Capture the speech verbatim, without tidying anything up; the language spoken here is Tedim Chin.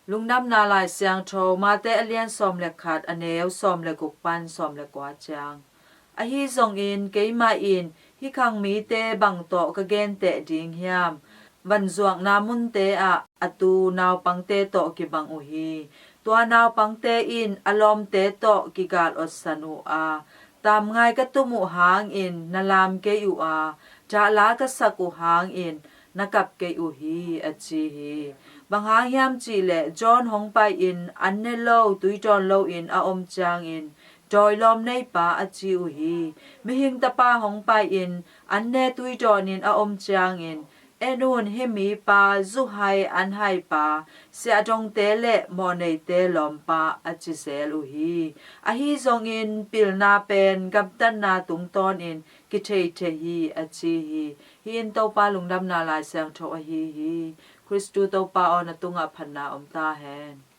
Lungdamna Lai Siangtho Mate a lian sawm le khat, a neu sawm le guk pan sawm le kua ciang. Ahi zongin keimah in hih khang mite bang tawh ka genteh ding hiam? Vanzuakna munte ah a tu naupangte tawh kibang uh hi. Tua naupangte in a lawmte tawh kigal otsan uh a, tamngai ka tum uh hangin na lam kei uh a, dahla ka sak uh hangin na kap kei uh hi, a ci hi. Bang hang hiam cihleh John hong pai-in an ne lo, tui dawn loin a om ciangin, dawi lawm neipa a ci uh hi. Mihing Tapa hong pai-in an ne, tui dawnin a om ciangin, en un, hih mipa, zu hai an haipa, siahdongte le mawhneite lawmpa, a ci zel uh hi. Ahi zongin pilna pen gamtatna tungtawnin kithei thei hi, a ci hi. Hih in Topa Lungdamna Lai Siangtho ahi hi. Khristu Topa aw, na tungah phatna om ta hen.